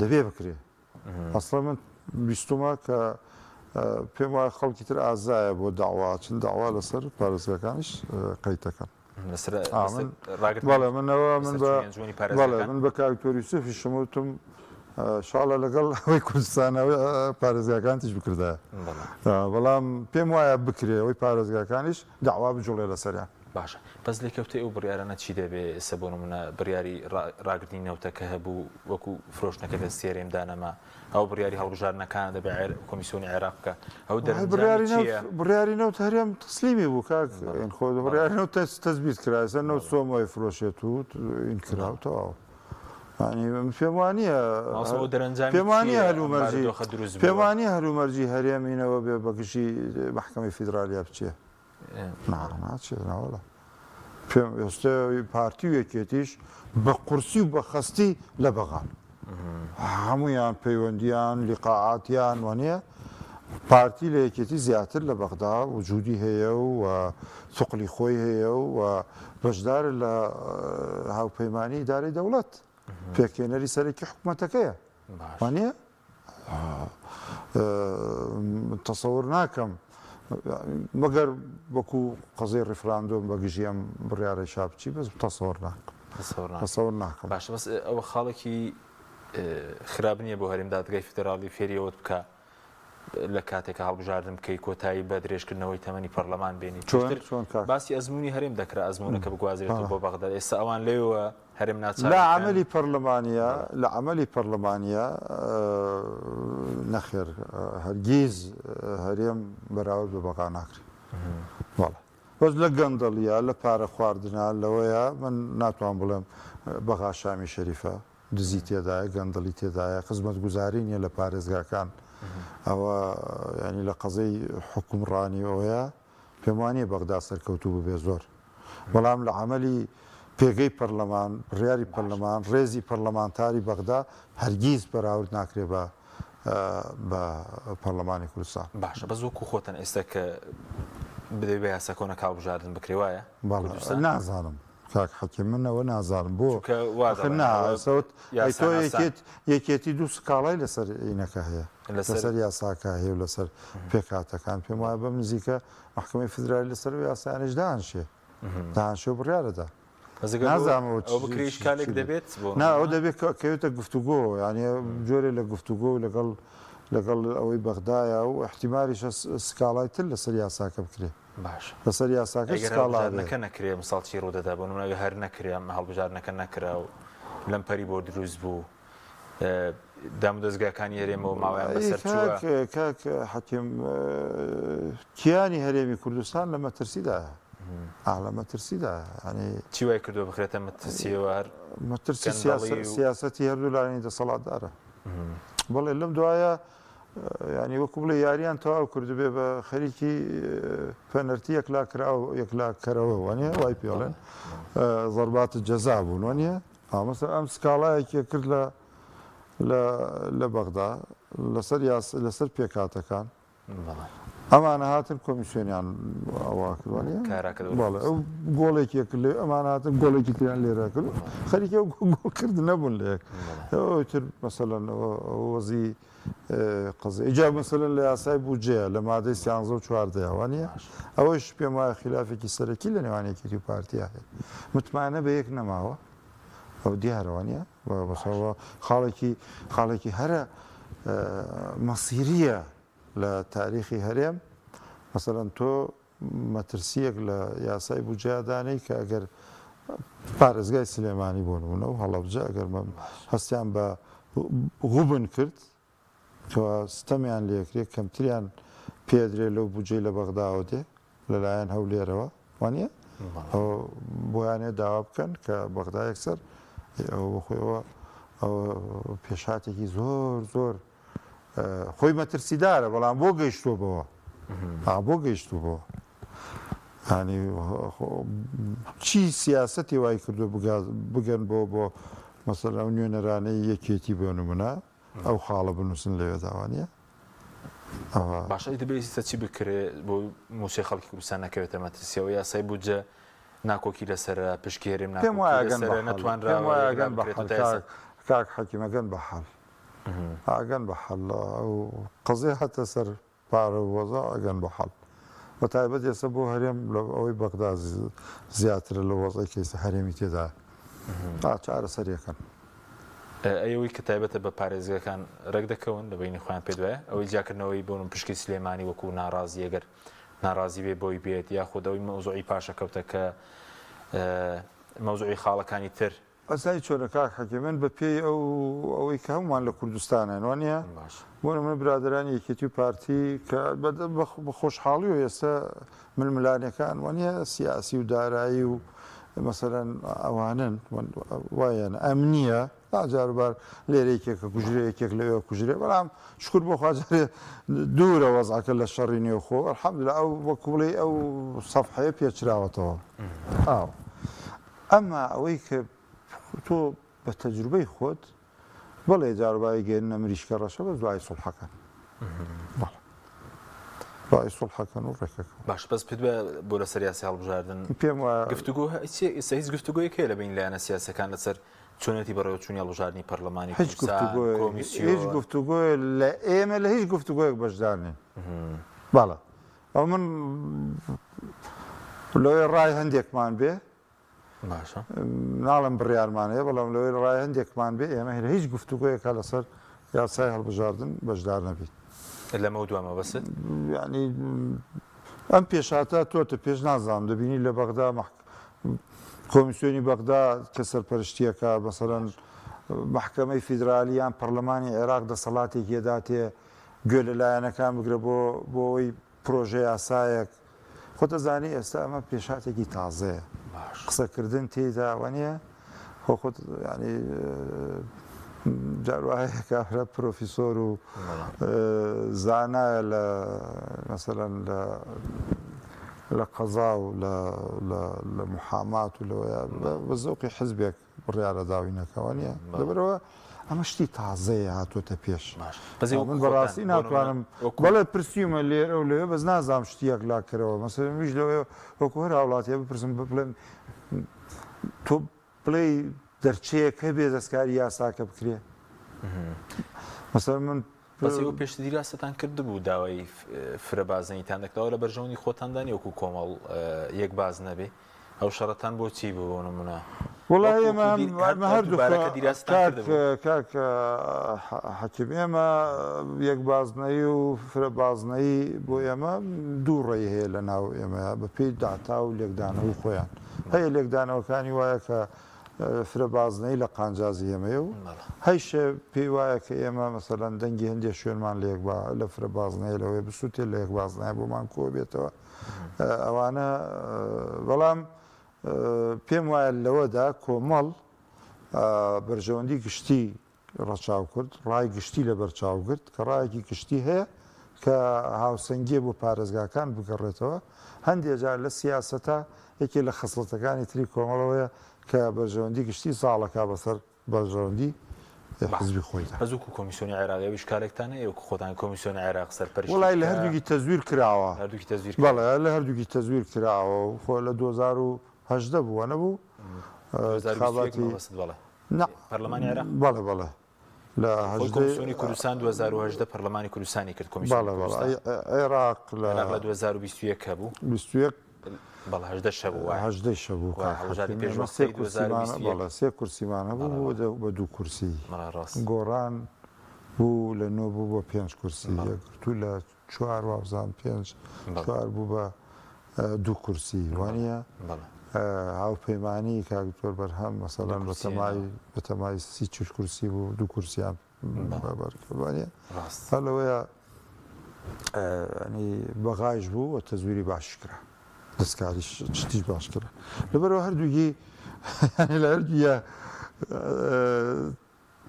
B: دەبێ بکرێ. ئەسڵەن من. بیستومە کە پێم وایە خەڵکی تر ئازایە بۆ داوا چن داوا لەسەر پارێزگاکانیش قەیتەکەن. بەڵێ من ئەوە من بە بەڵێ من بە کاک دکتۆر یوسفیشم وتم شاڵە لەگەڵ ئەوەی کوردستانەوە پارێزگاکانتیش بکردایە بەڵام پێم وایە بکرێ ئەوەی پارێزگاکانیش داوا بجوڵێ لەسەریان.
A: باشە بەس لێکەوتەی ئەو بڕیارانە چی دەبێ ئێستا بۆ نمونە بڕیاری ڕاگرتنی نەوتەکە هەبوو وەکو فرۆشتنەکە لە سێرێم دانەما ئەو بڕیاری هەڵبژاردنەکانە دەبێ کۆمیسیۆنی عێراق بکا ئەو دەرەنجامی
B: بڕیاری نەوت
A: چییە؟
B: بڕیاری نەوت هەرێم تەسلیمی بوو کاک این خۆ بڕیاری نەوت تەسبیت کرا ئێستا نەوت سۆمۆ ئەیفرۆشێت و این کرا و تەواو یانی من پێم وا نییە
A: مامۆستا ئەو دەرەنجامی
B: پێم وا نییە
A: چییە ئەم
B: هەلومەرجی
A: بارودۆخە دروست
B: پێم
A: بووە؟
B: وا نییە هەلومەرجی هەرێمینەوە بێ بە گژی مەحکەمەی فیدرالییا بچێ نا ناچێت ناوەڵا پێم ئێستا پارتی و یەکێتیش بە قورسی و بە خەستی لە بەغان هەمویان پەیوەندیان لیقاعاتیان وانە پارتی لە یەکێتی زیاتر لە بەغدا وجودی هەیە و ثقلی خۆی هەیە و بەشدار لە هاوپەیمانی ئیدارەی دەوڵەت پێکهێنەری سەرەکی حکومەتەکەیە وانە تەسەور ناکەم مەگەر وەکو قەزیەی ڕیفراندۆم بە گژی ئەم بڕیارەی شا بچی بەس تەسەور ناکەم تەسەور ناکەم.
A: باشە بەس ئەوە خاڵێکی خراپ نییە بۆ هەرێم دادگای فیدراڵی فێری ئەوەت بکا لە کاتێکا هەڵبژاردن بکەی کۆتایی بە درێژکردنەوەی تەمەنی پەرلەمان بێنی
B: چۆن چۆن کاک؟
A: باسی ئەزموونی هەرێم دەکرا ئەزموونەکە بگوازرێتەوە بۆ بەغدا ئێستا ئەوان لەوێوە هەرێم ناچار
B: لە
A: دەکەن.
B: عەمەلی پەرلەمانییە لە عەمەلی پەرلەمانییە نەخێر هەرگیز هەرێم بەراورد بە بەغا ناکرێ بەڵێ بەس لە گەندەڵیە لە پارە خواردنە لەوەیە من ناتوان بڵێم بەغا شامی شەریفە دزی تێدایە گەندەڵی تێدایە خزمەتگوزاری نییە لە پارێزگاکان ئەوە یانی لە قەزەی حوکمڕانی ئەوەیە پێم وانیە بەغدا سەرکەوتوو ببێ زۆر بەڵام لە عەمەلی پێگەی پەرلەمان بڕیاری پەرلەمان ڕێزی پەرلەمانتاری بەغدا هەرگیز بەراورد ناکرێ بە بە پەرلەمانی کوردستان.
A: باشە بەس وەکو خۆتان ئێستا کە بدەوێ بە یاسا کۆنەکە هەڵبژاردن بکرێ وایە؟
B: بەڵێ نازانم کاک حەکیم من ئەوە نازانم بۆ
A: چونکە وا
B: ئەخر
A: دەڵێن
B: نا
A: ئەوە
B: ئێستا وت ئەی تۆ
A: یاساناسان.
B: یەکێت یەکێتی دوو سکاڵای لەسەر ئینەکە هەیە
A: لەسەر
B: لەسەر یاساکە هەیە و لەسەر پێکهاتەکان پێم وایە بەم نزیکە مەحکەمەی فیدرالی لەسەر ئەو یاسایانەش دانشێ دانشێ و بڕیارەدا
A: بەس ئەگەر بۆ
B: نازانم ئەوە
A: ئەوە بکرێ
B: چ
A: ئیشکالێک
B: چی بێت
A: دەبێت بۆ
B: نا ئەوە
A: نموونە؟
B: دەبێت کە کەوێتە گفتوگۆ یانی جۆرێ لە گفتوگۆ و لەگەڵ لەگەڵ ئەوەی بەغدایە و ئیحتیمالیشە سکاڵای تر لەسەر یاساکە بکرێ.
A: باشە
B: لەسەر یاساکەش
A: ئەگەر
B: سکاڵا هەبێ.
A: هەڵبژاردنەکە نەکرێ ئەمساڵ چی ڕوودەدا بۆ نمونە ئەگەر هەر نەکرێ ئەم هەڵبژاردنەکە نەکرا و لەمپەری بۆ دروست بوو دامودەزگاکانی هەرێمەوە ماوەیان
B: ئەی
A: بەسەر چووە.
B: کاک کاک حەکیم کیانی هەرێمی کوردستان لە مەترسیدایە ئا لە مەترسیدایە یانی.
A: چی وای کردووە بخرێتە مەترسیەوە هەر
B: مەترسی
A: گەندەڵی و.
B: سیاسەتی هەردوو لایەنی دەسەڵاتدارە بەڵێ لەم دوایە یانی وەکو بڵێ یاریان تەواو کردبێ بە خەریکی پەنەرتی یەکلا کراوە یەکلا کەرەوە وانە وای پێڵێن ضربات جەزا بوون وانە مەسەر ئەم سکاڵایەکی کرد لە لە لە بەغدا لەسەر یاس لەسەر پێکهاتەکان ئەمانە هاتن کۆمیسیۆنیان ئەوە کرد وانە
A: کارا کرد
B: بەڵێ ئەو گۆڵێکی کرد لێ ئەمان هاتن گۆڵێکی تریان لێرە کرد خەریکی ئەو گۆڵکردن نەبوون لە یەک ئەو تر مەسەلەن ئەو وەزی قەزی ئیجا مەسەلەن لە یاسای بودجەیە لە مادەی سیانزە و چواردەیە وانیە ئەوەیش پێم وایە خیلافێکی سەرەکی لە نێوان یەکێتی و پارتیا هەیە متمانە بە یەک نەماوە ئەو دیارە وانیە بەسەوە خاڵێکی خاڵێکی هەرە مەسیریە لە تاریخی هەرێم مەسەلەن تۆ مەترسییەک لە یاسای بودجەیا دانێی کە ئەگەر پارێزگای سلێمانی بۆ نموونە و هەڵەبجە ئەگەر هەستیان بە غوبن کرد کەوا ستەمیان لێکرێ کەمتریان پێدرێ لەو بودجەی لە بەغداوە دێ لەلایەن هەولێرەوە وانە بۆیانێ داوا بکەن کە بەغدا یەکسەر ئەوە بەخۆیەوە ئەوە پێشهاتێکی زۆر زۆر خۆی مەترسیدارە بەڵام بۆ گەیشتووە بەوە بۆ گەیشتوو بەوە ینی چی سیاسەتی وای کردو بگەن بۆ بۆ مەسەلەن ئەو نوێنەرانەی یەکێتی بۆ نمونە ئەو خاڵە بنووسن لەوێداوانە
A: باشە دەبێت ئێستا چی بکرێ بۆ مووچەی خەڵکی کوردستان نەکەوێتە مەترسیەوە یاسای بودجە ناکۆکی لەسەرە پشکی هەرێم
B: پێم
A: ناکۆکی
B: وایە گەن
A: لەسەرە
B: بە حەل پێم
A: نەتوانراوە
B: وایە
A: یەکلا
B: گەن بە
A: بکرێتەوە
B: حەل
A: تا ئێستا
B: کاک کاک حەکیم ئەگەن بە حەل. ئەگەن بە حەل ئەو قەزیە هاتە سەر پارە و وەزع ئەگەن بە حەل بە تایبەت ئێستا بۆ هەرێم لە ئەوەی بەغدا زیاترە لە وەزعی کە ئێستا هەرێمی تێدایە ئا چارەسەریەکەن.
A: ئەی ئەوەی کە تایبەتە بە پارێزگاکان ڕێک دەکەون لە بەینی خۆیان پێت وایە ئەوەی جیاکردنەوەی بۆ پشکی سلێمانی وەکو ناڕازی ئەگەر ناڕازی بێ بۆی بێت یاخود ئەوەی مەوزوعی پاشەکەوتە کە مەوزوعی خاڵەکانی تر
B: ئەزانی چۆنە کاک حەکیم من بە پێی ئەو ئەوەی کە هەموومان لە کوردستانین وانیە بۆ نمونە برادەرانی یەکێتی و پارتی کە بە خۆشحاڵی و ئێستا ململانێکان وانیە سیاسی و دارایی و مەسەلەن ئەوانن وایەن ئەمنیە جاروبار لێرە یەکێکە کوژرێ یەکێک لەوێ کوژرێ بەڵام شکر بۆ خوا جارێ دوورە وەزعەکە لە شەڕی نێوخۆ الحمدلله ئەو وەکو بڵێی ئەو سەفحەیە پێچراوەتەوە ئاو ئەما ئەوەی کە تۆ بە تەجروبەی خۆت بەڵێ جاروبار ئەیگەیەننە مریشکە ڕەشە بەس دوای سوڵحەکەن بەڵێ دوای سوڵحەکەن و ڕێکەکەن.
A: باشە بەس پێت وایە بۆ لەسەر یاسای هەڵبژاردن
B: پێم وایە
A: گفتوگۆ هەیە ئێستا هیچ گفتوگۆیەک هەیە لە بەین لایەنە سیاسیەکان لەسەر چۆنێتی بەڕێوەچوونی هەڵبژاردنی پەرلەمانی
B: هیچ
A: کوردستان
B: گفتوگۆیەک هیچ
A: کۆمیسیۆن
B: گفتوگۆیە لە ئێمە لە هیچ گفتوگۆیەک بەشدار نین بەڵێ ئەو من لەوەی ڕای هەندێکمان بێ
A: باشە
B: ناڵێم بڕیارمان هەیە بەڵام لەوەی ڕای هەندێکمان بێ ئێمە هەر هیچ گفتوگۆیەکە لەسەر یاسای هەڵبژاردن بەشدار نەبین.
A: لەمەو دوا مەبەستت؟
B: یانی ئەم پێشهاتە تۆتە پێش نازانم دەبینی لە بەغدا کۆمیسیۆنی بەغدا کە سەرپەرشتیەکە مەسەلەن مەحکەمەی فیدرالی یان پەرلەمانی عێراق دەسەڵاتێکی ئەداتێ گوێ لە لایەنەکان بگرە بۆ بۆ ئەوەی پرۆژە یاسایەک خۆت ئەزانی ئێستا ئەمە پێشهاتێکی تازەیە
A: باش.
B: قسەکردن تێیدا وانیە خۆ خۆت یانی جار وایە کابرا پرۆفیسۆر و زانایە لە مەسەلەن لە لە قەزا و لە لە لە محامات و لەوەیە بە زەوقی حزبێک بڕیارە داوینەکە وانیە لەبەرئەوە ئەمە شتی تازەیە هاتۆتە پێش من بەڕاستی ناتوانم بەڵێ پرسیومە لێرە و لەوێ بەس نازانم شتی یەکلا کەرەوە مەسەلەن منیش لەوێ وەکو هەر هاوڵاتیە بپرسم بڵێم تۆ بڵێی دەرچەیەک هەبێ دەستکاری یاساکە بکرێ مەسەلەن من
A: بەس ئێوە پێشتر دیراستان کردبوو داوای فرە بازنەیتان دەکراوە لە بەرژەوەندی خۆتاندا نیە وەکو کۆمەڵ یەک باز نەبێ ئەو شەڕەتان بۆ چی بوو بۆ نمونە
B: وەڵا ئێمە ئێمە هەردوو بارەکە دیراستان کردبوو کاک حەکیم ئێمە یەک بازنەیی و فرە بازنەیی بۆ ئێمە دوو ڕێی هەیە لە ناو ئێمە بە پێی داتا و لێکدانەوەی خۆیان هەیە لێکدانەوەکانی وایە کە فرە بازنەیی لە قانجازی ئێمەیە و هەیشە پێی وایە کە ئێمە مەسەلەن دەنگی هەندێ شوێنمان لە یەک با لە فرە بازنەیە لەوەیە بسووتێ لە یەک بازنەیە بۆمان کۆ بێتەوە ئەوانە بەڵام پێم وایە لەوەدا کۆمەڵ بەرژەوەندی گشتی ڕەچاو کرد، ڕای گشتی لەبەرچاو گرت، کە ڕایەکی گشتی هەیە کە هاوسەنگییە بۆ پارێزگاکان بگەڕێتەوە، هەندێ جار لە سیاسەتا یەکێ لە خەسڵەتەکانی تری کۆمەڵ ئەوەیە کە بەرژەوەندی گشتی زاڵەکا بەسەر بەرژەوەندی حزبی خۆیدا.
A: بەس وەکو کۆمیسیۆنی عێراق ئێوە ئیشکالێکتان هەیە وەکو خۆتان کۆمیسیۆنی عێراق سەرپەرشتی
B: وەڵای لە
A: بکا؟
B: هەردووکی تەزویر کراوە.
A: لە هەردووکی تەزویر کراوە.
B: بەڵێ لە هەردووکی تەزویر کراوە و خۆ لە 2018 بوو وانەبوو؟
A: 2021
B: ئینتخاباتی
A: مەبەستت بەڵێ.
B: نا.
A: پەرلەمانی عێراق؟
B: بەڵێ بەڵێ لە
A: خۆی
B: هەژدەی.
A: کۆمیسیۆنی کوردستان 2018 پەرلەمانی کوردستانی کرد کۆمیسیۆنی
B: بەڵێ بەڵێ
A: کوردستان.
B: ئەی عێراق لە.
A: عێراق لە 2021 هەبوو.
B: 21.
A: بەڵێ هەژدەش هەبوو وایە.
B: هەژدەیش هەبوو
A: وایە
B: کاک
A: هەڵبژاردنی
B: حەکیم ئێمە سێ
A: پێشوەختەی
B: کورسیمان
A: 2021.
B: بەڵێ سێ کورسیمان هەبوو
A: بەڵێ
B: بوو
A: بەڵێ.
B: بە دوو کورسی.
A: بەڵێ ڕاست.
B: گۆڕان بوو لە نۆ بوو بە پێنج کورسی
A: بەڵێ.
B: یەکگرتوو لە چوار وابزانم پێنج
A: بەڵێ.
B: چوار بوو بە دوو کورسی وانیە؟
A: بەڵێ.
B: هاوپەیمانی کاک دکتۆر بەرهەم مەسەلەن
A: دوو
B: بە
A: کورسی
B: تەمای
A: هێناوە.
B: بە تەمای سی 40 کورسی بوو دوو کورسیان
A: بەڵێ.
B: بەبەر کرد وانیە؟
A: ڕاست.
B: هەر لەوەیە ینی بەغایش بوو و تەزویری باشیش کرا دەستکاریش شتیش باش کرا لەبەرئەوە هەردووکی یانی لە هەردوویا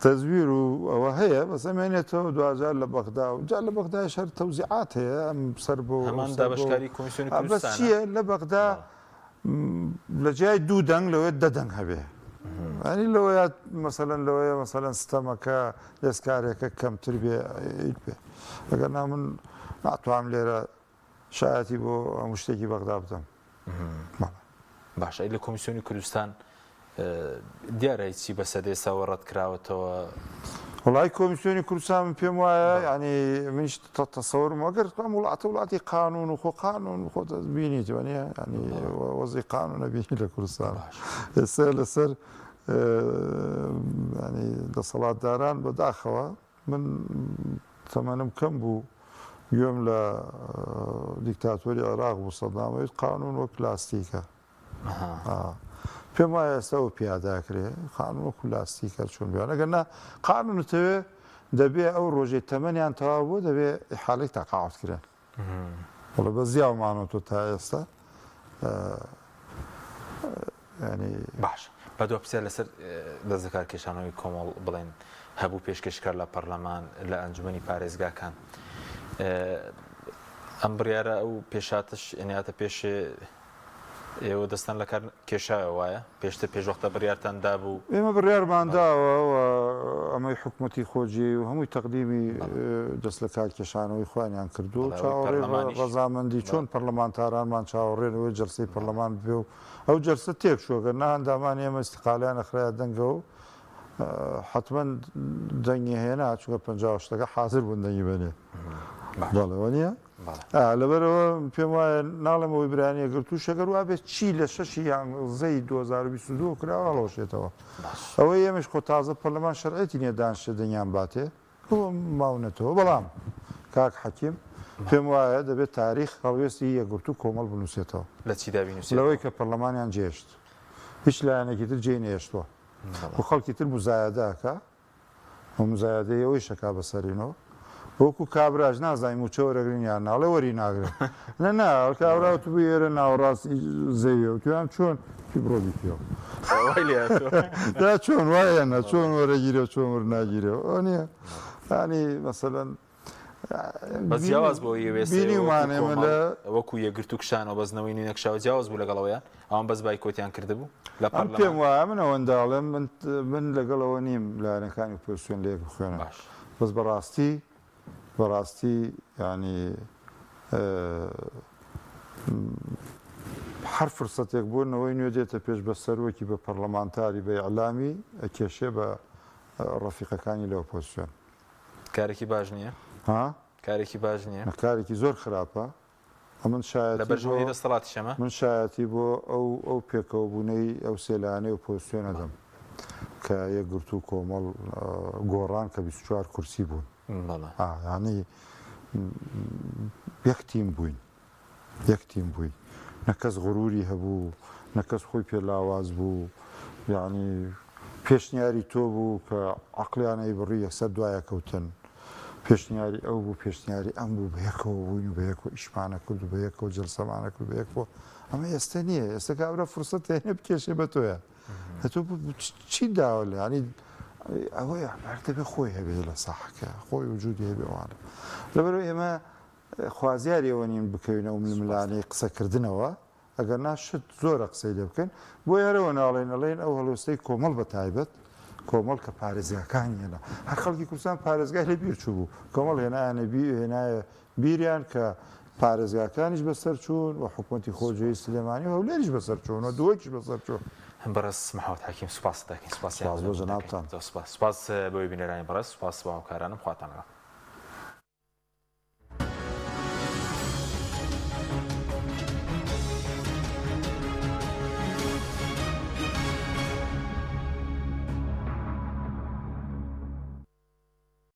B: تەزویر و ئەوە هەیە بەس ئەمێنێتەوە دواجار لە بەغدا و جا لە بەغدایش هەر تەوزیعات هەیە ئەم سەر بۆ ئەو
A: هەمان
B: سەر بۆ
A: دابەشکاری کۆمیسیۆنی
B: ئا بەس
A: کوردستانە؟
B: چییە لە بەغدا
A: بەڵێ.
B: لە جیای دوو دەنگ لەوەیە دە دەنگ هەبێ یانی لەوەیە مەسەلەن لەوەیە مەسەلەن ستەمەکە دەستکارێکە کەمتر بێ ئیت بێ ئەگەر نا من ناتوانم لێرە شایەتی بۆ هەموو شتێکی بەغدا بدەم. بەڵێ.
A: باشە ئەی لە کۆمیسیۆنی کوردستان دیارە هیچی بە سەدێسەوە ڕەت کراوەتەوە؟
B: وڵی کۆمیسیۆنی کوردستان من پێم وایە ینی منیش تەسەورم ئەگەر ئەم وڵاتە وڵاتی قانون و خۆ قانون خۆ بینیت وانە ینی وەزی قانون نەبینی لە کوردستان ئێستا لەسەر ینی دەسەڵاتداران بەداخەوە من تەمەنم کەم بوو گوێم لە دیکتاتۆری عێراق بوو سەدام وت قانون وەک لاستیکە پێم وایە ئێستا ئەو پیادە ئەکرێ قانون وەکو لاستیکە چۆن بیان ئەگەر نا قانون تەوێ دەبێ ئەو ڕۆژەی تەمەنیان تەواو بوو دەبێ ئیحالەی تەقاعد کرێن بەڵێ بە زیاومانەوە تا ئێستا
A: ینی باش بە دو پرسیار لەسەر دەستەکار کێشانەوەی کۆمەڵ بڵێن هەبوو پێشکەشکار لە پەرلەمان لە ئەنجومەنی پارێزگاکان ئەم بڕیارە ئەو پێشاتش ئەنیاتە پێشێ ئێوە دەستان لەکار کێشایەوە وایە؟ پێشتر پێشوەختە بڕیارتان دابوو؟
B: ئێمە بڕیارمان داوە و ئەمەی حکومەتی خۆجێی و هەمووی تەقدیمی دەست لەکار کێشانەوەی خۆیانیان کردووە و چاوەڕێی ڕەزامەندی چۆن پەرلەمانتارانمان چاوەڕێن ئەوەی جەلسەی پەرلەمان ببێ و ئەو جەلسە تێکچوو ئەگەر نا ئەندامانی ئێمە ئیستیقالەیان ئەخرایە دەنگەوە و حەتمەن دەنگی هێنا چونکە 58 ەکە حازر بوون دەنگی بەنێ بەڵێ وەنیە؟ لەبەرئەوە پێم وایە ناڵێم ئەوەی برایانی یەکگرتووش ئەگەر وابێت چی لە شەشی یانزەی 2022 کراوە هەڵەوەشێتەوە. ئەوەی ئێمەش خۆ تازە پەرلەمان شەرعیەتی نییە دانیشتێ دەنگیان باتێ ماونەتەوە. بەڵام کاک حەکیم پێم وایە دەبێت تاریخ هەڵوێستی یەکگرتوو کۆمەڵ بنووسێتەوە.
A: لە چیدا بینووسێتەوە؟
B: لەوەی کە پەرلەمانیان جێهێشت. هیچ لایەنێکی تر جێی نەهێشتووە و خەڵکی تر موزایەدە ئەکا. و مزایەدەی ئەوەیش ئەکا بە سەرینەوە وەکو کابراش نازانین موچە وەرەگرین یان نا ئەڵێ وەری ناگرن نە نا کابرا وتبووی ئێرە ناوەڕاستی زەویە وتویان چۆن وتی بڕۆ بیپێوە
A: وای لێ هاتووە.
B: دا چۆن وایە نا چۆن وەرەگیرێ و چۆن وەرناگیرێ ئەوە نییە یانی مەسەلەن
A: بەس جیاواز بۆ بینیومان ئێمە لە وەکو یەکگرتوو کشانەوە بەس نەوەی نوێ نەکشاوە جیاواز بوو لەگەڵ ئەوەیان ئەوان بەس بایکۆتیان کردبوو
B: لە پەرلەمان پێم وایە من ئەوەندە ئەڵێم من من لەگەڵ ئەوە نیم لایەنەکانی ئۆپۆزسیۆن لە یەک بخوێنن باش بەس بەڕاستی بەڕاستی یانی هەر فرسەتێک بۆ نەوەی نوێ دێتە پێش بە سەرۆکی بە پەرلەمانتاری بە ئیعلامی ئەکێشێ بە ڕەفیقەکانی لە ئۆپۆزسیۆن.
A: کارێکی باش نییە؟
B: ها؟
A: کارێکی باش نییە؟
B: نە کارێکی زۆر خراپە. ئەمن شایەتی
A: لە بەرژەوەندی دەستەڵاتیش ئەمە؟
B: من شایەتی بۆ ئەو ئەو پێکەوەبوونەی ئەو سێ لایەنەی ئۆپۆزسیۆن ئەدەم کە یەکگرتوو، کۆمەڵ، گۆڕان کە 24 کورسی بوون.
A: بەڵێ.
B: ئا یانی یەک تیم بووین. یەک تیم بووین نە کەس غروری هەبوو نە کەس خۆی پێ لاواز بوو یانی پێشنیاری تۆ بوو کە عەقڵیان ئەیبڕی یەکسەر دوایە کەوتن پێشنیاری ئەو بوو پێشنیاری ئەم بوو بەیەکەوە بووین و بەیەکەوە ئیشمانە کرد و بەیەکەوە جەلسەمانە کرد بەیەکەوە ئەمە ئێستا نییە ئێستا کابرا فرسەت هێنێ بکێشێ بە تۆیە تۆ چی داوە لە ینی ئەوەیە هەر دەبێ خۆی هەبێ لە ساحەکە خۆی وجودی هەبێ ئەوانە لەبەرئەوە ئێمە خوازیاری ئەوە نین بکەوینە ئەو ململانێی قسەکردنەوە، ئەگەر نا شت زۆرە قسەی لێ بکەین، بۆیە هەر ئەوە ناڵێین، ئەڵێین ئەو هەڵوێستەی کۆمەڵ بە تایبەت، کۆمەڵ کە پارێزگاکانی هێنا، هەر خەڵکی کوردستان پارێزگای لە بیر چووبوو، کۆمەڵ هێنایانە بیر، هێنایە بیریان کە پارێزگاکانیش بەسەر چوون و حکومەتی خۆجێی سلێمانی و هەولێریش بەسەر چوون و دهۆکیش بەسەر چوون.
A: بەڕێز محمد حەکیم سوپاست دەکەین،
B: سوپاسیان
A: سوپاس بۆ جەنابتان. زۆر سوپاس. سوپاس بۆ بینەرانی بەڕێز، سوپاس بۆ هاوکارانم، خواتان لەگەڵ.